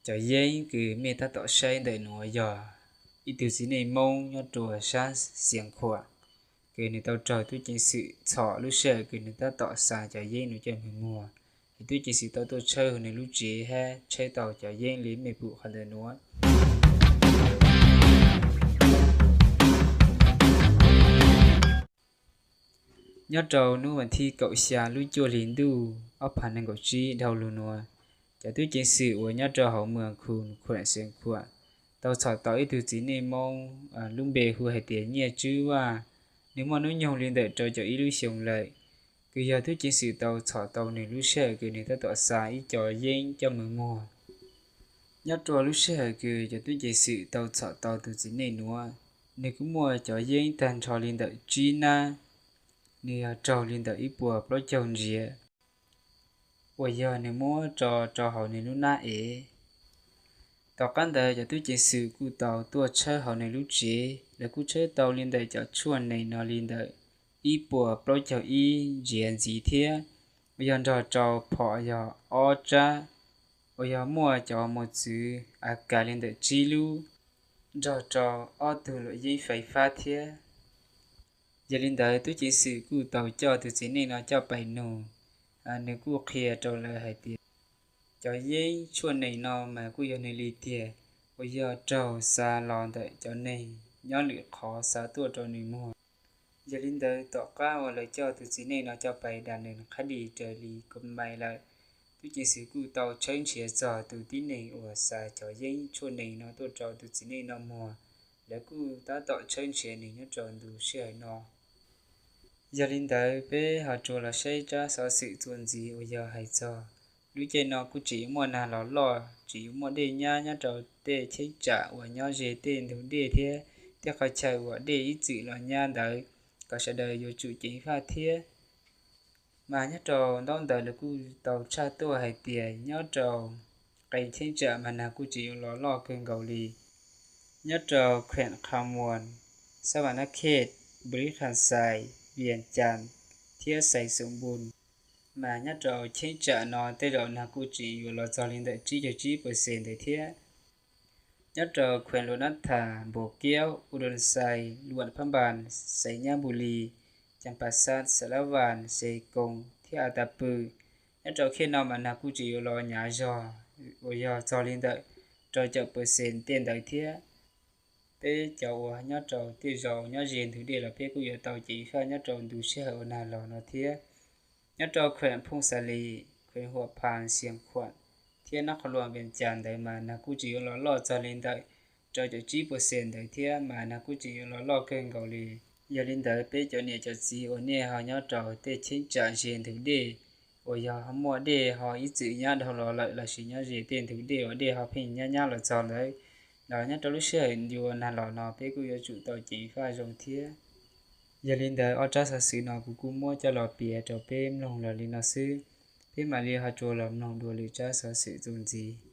Cov yeeb kws mej tab tom saib ntawm nuav yog ib tug txiv neej Moob nyob rua sab Xias Khuam, kws nwg tau raug tub ceev xwm txhom lub sij hawm kws nwg tab tom xa cov yeeb nuav coj moog muag. Es tub ceev xwm tau tuaj tshawb nwg lub tsev hab tshawb tau cov yeeb le mej pum qhov ntawm nuav. Nyob rau hnub vas thib kaum xya lub cuaj hli ntuj ob phav nees nkaum tsib dhau lug nuav, cov tub ceev xwm uas nyob rau hauv moos Khu Khuam Xias Khuam tau txhom tau ib tug txiv neej Moob lub npe hu hais tias Nyiaj Tswb Vaj. Nwg muaj hnub nyoog le ntawm rau caum ib lub xyoos lawm, kws yog tub ceev xwm tau txhom tau nwg lub sij hawm kws nwg tab tom xa ib co yeeb coj moog muag. Nyob rua lub sij hawm kws cov tub ceev xwm tau txhom tau tug txiv neej nuav, nwg kuj muaj cov yeeb tag nrho le ntawm tsib nab, nwg yog raug le ntawm ib puas plaub caug ntsiav uas yog nwg muab tso rau hauv nwg lub nab ev. Tom qab ntawd cov tub ceev xwm kuj tau tuaj tshawb hauv nwg lub tsev, lawv kuj tshawb tau le ntawm cov tshuaj nees no le ntawm ib puas plaub caug ib ntsiav ntxiv thiab, uas yog nrog rau phom yog ob rab, uas yog muaj cov mos txwv A K le ntawm tsib lub, nrog rau ob tug luam yeeb fais fab thiab. Yog le ntawd tub ceev xwm kuj tau coj tug txiv neej no coj pais nug, nwg kuj qhia rau lawv hais tias cov yeeb tshuaj nees no mas kuj yog nwg li tiag, uas yog raug xa los ntawm cov neeg nyob lwm qhov xa tuaj rau nwg muag. Yog le ntawd tom qab uas lawv coj tug txiv neej no coj pais dam nees qhab dis raws li kom mais lawm, tub ceev xwm kuj tau tshawb nrhiav txog tug tib neeg uas xa cov yeeb tshuaj nees no tuaj rau tug txiv neej no muag. Lawv kuj tab tom tshawb nrhiav nwg nyob rau ntu sij hawm no. Yog le ntawd peb ho rua los saib tsab xov xwm txuas ntxiv uas yog hais txog lub caij no kuj tseem yuav muaj nag los loj, tseem yuav muaj dej nyab nyob rau tej cheeb tsam uas nyob ze tej ntug dej thiab tej qhov chaw uas dej ib txwm los nyab ntawd, kom sawv daws yuav tsum ceev faj thiab. Mas nyob rau ntaub ntawv lawv kuj tau tshaj tuaj hais tias nyob rau qee cheeb tsam mas nag kuj tseem yuav los loj kawg nkaus li. Nyob rau Khueem Qha Muas, Xab Vas Nab Khej, Npu Lis Khas Xais, Vias Cas thiab Xais Xoom Npu, mas nyob rau cheeb tsam no tej zaum nag kuj tseem yuav los txog li ntawm tsib caug tsib percent ntawd thiab. Nyob rau Khueem Luam Nab Thas, Npus Kiaub, U Doos Xais, Luam Phab Npas, Xais Nyab Npu Lis, Cas Pas Xaj, Xas Las Vas, Xes Koos thiab A Tas Pw, nyob rau khej no mas nag kuj tseem yuav los hnyav zog uas yog txog li ntawm rau caum percent tej ntawd thiab. Peb cov uas nyob rau tej zaus nyob ze ntug dej los peb kuj yuav tau ceev faj nyob rau ntu sij hawm uas nag los no thiab. Nyob rau Khueem Phooj Xas Lis, Khueem Huam Phas, Xias Khuam thiab Nab Qhoo Luam, Vias Cas ntawd mas nag kuj tseem yuav los loj txog li ntawm rau caum tsib percent ntawd thiab mas nag kuj tseem yuav los loj kawg nkaus li. Yog li ntawd peb cov niam cov txiv uas nej ho nyob rau tej cheeb tsam ze ntug dej uas yog muaj dej ho ib txwm nyab dhau los lawm lossis nyob ze tej ntug dej uas dej ho pheej nyab nyab los txog ntawd los nyob rau lub sij hawm yuav nag los no peb kuj yuav tsum tau ceev faj zoo thiab. Yog li ntawd ob tsab xov xwm no kuv kuj muab coj los piav rau peb mloog los li no xwb. Peb mam li ho rua los mloog dua lwm tsab xov xwm txuas ntxiv.